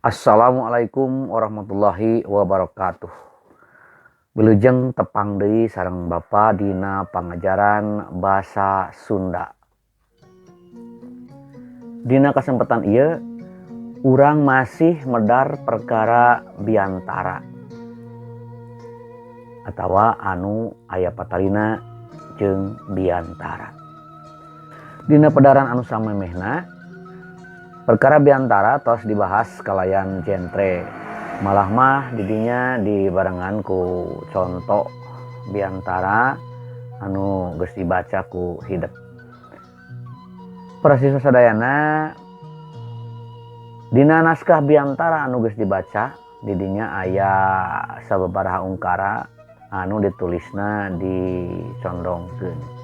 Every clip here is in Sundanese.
Assalamualaikum warahmatullahi wabarakatuh. Wilujeng tepang deui sareng Bapa dina pangajaran basa Sunda. Dina kesempatan ieu urang masih medar perkara biantara atawa anu aya patalina jeung biantara. Dina pedaran anu samemehna, perkara biantara tos dibahas kalayan jentre, malah mah didinya dibarengan ku contoh biantara anu geus dibaca ku hidep. Para siswa sadayana, dina naskah biantara anu geus dibaca didinya aya sababaraha ungkara anu ditulisna dicondongkeun.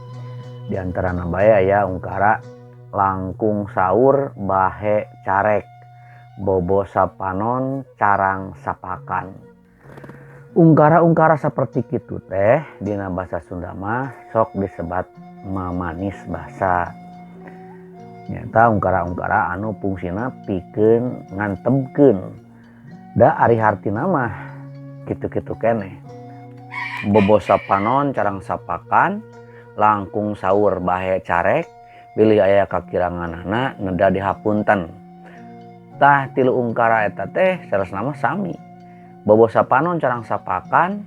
Di antarana bae aya ungkara langkung saur bahe carek, bobo sapanon carang sapakan. Ungkara-ungkara saperti kitu teh dina bahasa Sunda mah sok disebat mamanis basa, nyaeta ungkara-ungkara anu fungsina pikeun ngantebkeun, da ari hartina mah kitu-kitu keneh. Bobo sapanon carang sapakan, langkung saur bahe carek, bilih aya kakiranganana neda dihapunten. Tah, tilu ungkara eta teh saleresna mah sami. Bobo sapanon carang sapakan,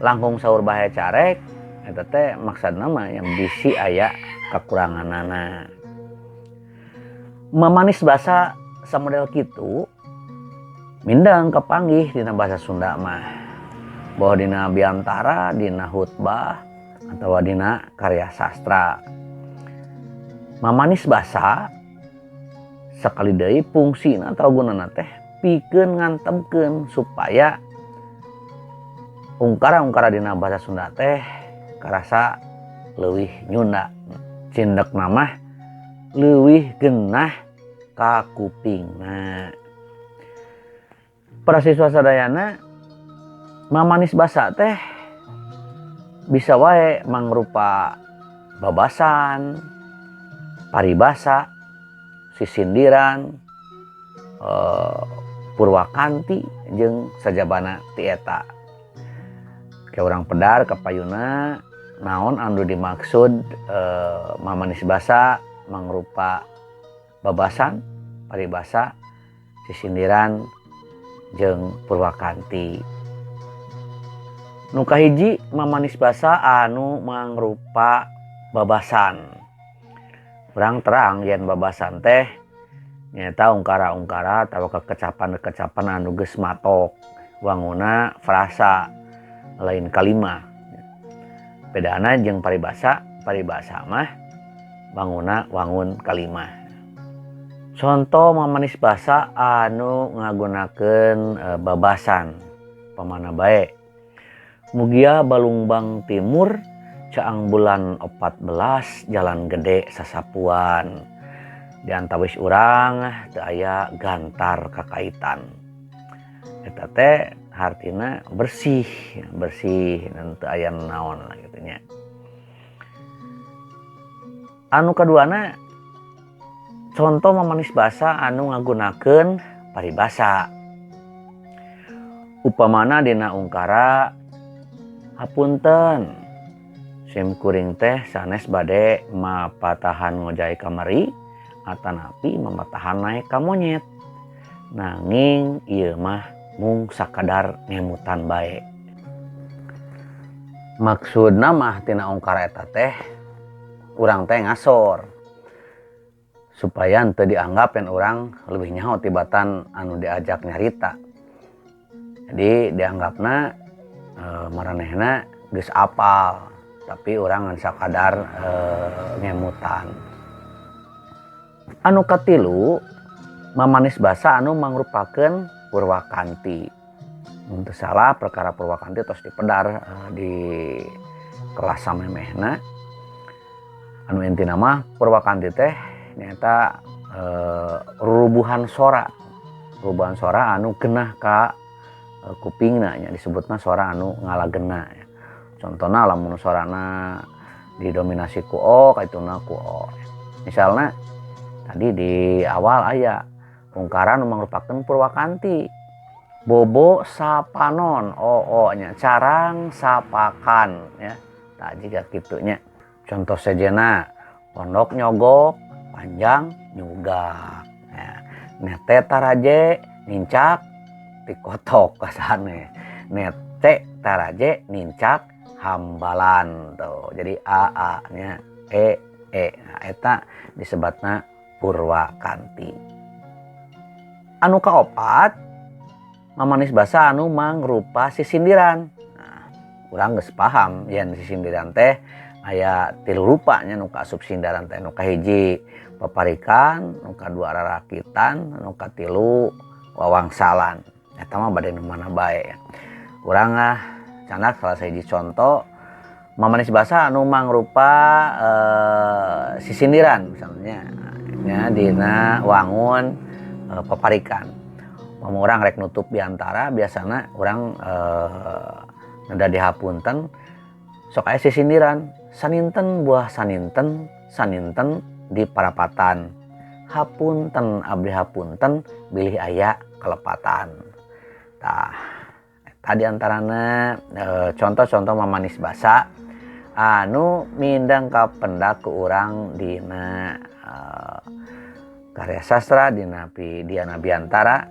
langkung saur bahe carek, eta teh maksudna mah yang bisi aya kakuranganana. Mamanis basa samodel kitu mindeng kapanggih dina bahasa Sunda mah, boh dina biantara, dina khutbah, atawa dina karya sastra. Mamanis basa sakali deui fungsina atau gunana teh pikeun ngantebkeun supaya ungkara-ungkara dina bahasa Sunda teh karasa leuwih nyunda, cindekna mah leuwih genah ka kupingna. Para siswa sadayana, mamanis basa teh bisa wae mangrupa babasan, paribasa, sisindiran, purwakanti, jeung sajabana ti eta. Ke urang pedar kapayuna naon anu dimaksud mamanis basa mangrupa babasan, paribasa, sisindiran, jeung purwakanti. Nu kahiji, mamanis basa anu mangrupa babasan. Urang terang yen babasan teh nyaeta ungkara-ungkara atawa kekecapan-kekecapan anu geus matok wanguna frasa, lain kalimah. Bedana jeung paribasa, paribasa mah wanguna wangun kalimah. Contoh mamanis basa anu ngagunakeun babasan pamana bae: Mugia Balungbang Timur caang bulan 14 jalan gede sasapuan, di antawis urang teu aya gantar kakaitan. Eta teh hartina bersih bersih dan teu aya naon lah kitu nya. Anu kaduana, contoh mamanis basa anu ngagunakeun paribasa. Upamana dina ungkara "Hapunten, sim kuring teh sanes bade mapatahan ngojay kamari atanapi mamatahan naek ka monyet, nanging ieu mah mung sakadar ngemutan bae." Maksudna mah tina ungkara eta teh urang teh ngasor supaya henteu dianggap yen urang leuwih nyaho tibatan anu diajak nyarita, jadi dianggapna maranehna geus apal, tapi urang ngan sakadar ngemutan. Anu katilu, mamanis basa anu mangrupakeun purwakanti. Mun teu salah perkara purwakanti tos dipedar di kelas samemehna. Anu intina mah purwakanti teh nyaeta rurubuhan sora, rurubuhan sora anu genah ka kupingna nya, disebutna sora anu ngalagena. Contohna lamun sorana didominasi ku o, kaituna ku o. Misalna tadi di awal aya Ungkara nu mangrupakeun purwakanti. Bobo sapanon oo nya, carang sapakan ya. Tah jiga kitu nya. Contoh sejena pondok nyogok, panjang nyugak ya. Nete taraje nincak tikotok kasane. Nete taraje nincak hambalan tuh. Jadi a a nya e e. Nah, eta disebatna purwakanti. Anu kaopat mamanis basa anu mangrupa sisindiran. Nah, urang geus paham yen sisindiran teh aya tilu rupa nya nu kaasup sindaran teh. Nu kahiji paparikan, nu kadua rarakitan, nu katilu wawangsalan. Eta mah bade nu mana bae. Urang ah candak salah sahiji contoh mamanis basa anu mangrupa sisindiran misalnya nya dina wangun paparikan. Mun urang rek nutup biantara biasana urang neda dihapunten sok aya sisindiran saninten buah saninten saninten di parapatan hapunten abdi hapunten bilih aya kelepatan. Tah eta diantarana contoh-contoh mamanis basa anu mindang kapendak ku urang dina karya sastra, dina diana biantara,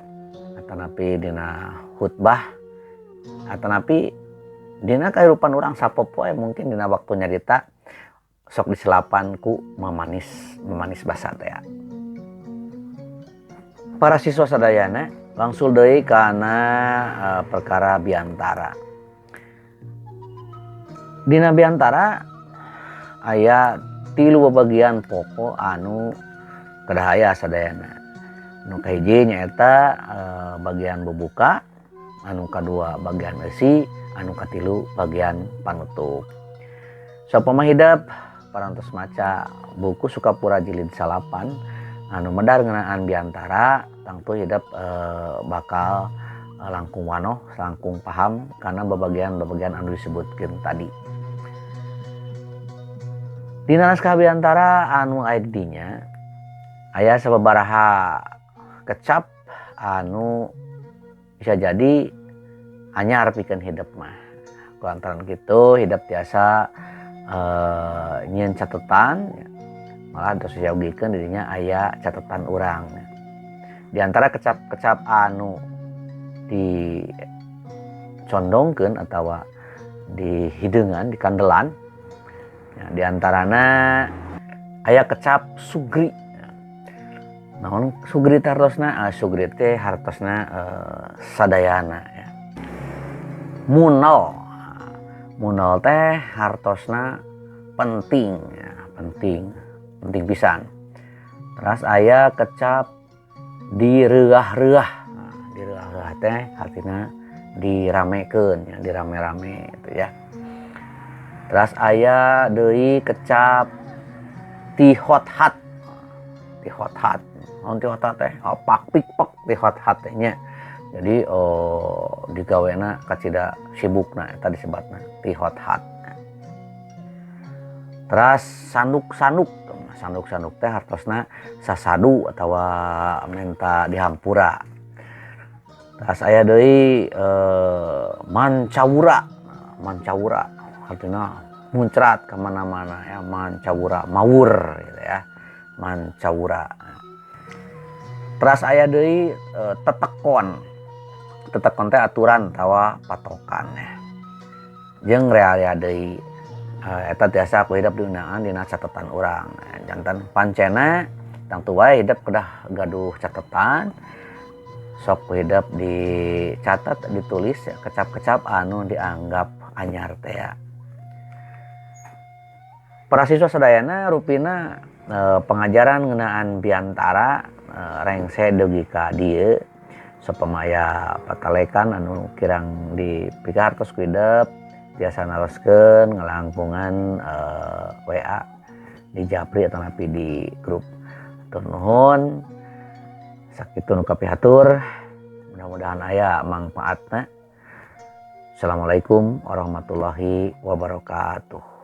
atanapi dina khutbah, atanapi dina kahirupan urang sapopoe mungkin dina waktu nyarita sok diselapan ku mamanis basa teh. Para siswa sadayana langsung deui kana perkara biantara. Dina biantara aya 3 bagian pokok anu kedah aya sadayana. Nu kahiji nyaeta bagian bubuka, anu kadua bagian eusi, anu katilu bagian panutup. Sapama hidep parantos maca buku Sukapura jilid 9 anu medar ngeunaan biantara, tangtu hidep bakal langkung wanoh, langkung paham karena babagian-babagian anu disebutkeun tadi. Dina naskah biantara anu aya di dinya aya sababaraha kecap anu bisa jadi anyar pikeun hidep mah. Kulantaran kitu hidep tiasa nyieun catetan, malah tos disayogikeun di dinya aya catatan urang. Di antara kecap-kecap anu dicondongkeun atawa dihideungan, dikandelan, ya, di antarana aya kecap sugri. Naon sugri teh hartosna? Sugri teh hartosna sadayana ya. Munel. Munel teh hartosna penting ya, penting, penting pisan. Terus aya kecap direuah-reuah. Nah, direuah-reuah teh artina diramekeun ya, dirame-rame gitu ya. Terus aya deui kecap tihot-hat. Tihot-hat. Naon tihot-hat teh? Oh, pak pik pek tihot-hat teh nya. Jadi digawena kacida sibukna eta disebatna tihot-hat. Terus sanduk-sanduk. Sanduk-sanduk teh hartosna sasadu atawa menta dihampura. Terus aya deui mancawura. Mancawura artinya muncrat ke mana-mana ya, mancawura, mawur gitu ya. Mancawura. Terus aya deui tetekon. Tetekon teh aturan atawa patokan ya. Jeung rea-rea deui eta tiasa ku hidep diundangan dina catatan urang. Jantan pancena tangtu wae hidep kedah gaduh catatan. Sok ku hidep dicatat, ditulis ya, kecap-kecap anu dianggap anyar teh ya. Para siswa sadayana rupina pengajaran ngeunaan biantara rengse dugi ka dieu sapamaya patalekan anu kirang dipikartos ku hidep tiasa naroskeun ngalangkungan WA di japri atanapi di grup. Hatur nuhun sakitu nu kapihatur, mudah-mudahan aya mangpaatna. Assalamualaikum warahmatullahi wabarakatuh.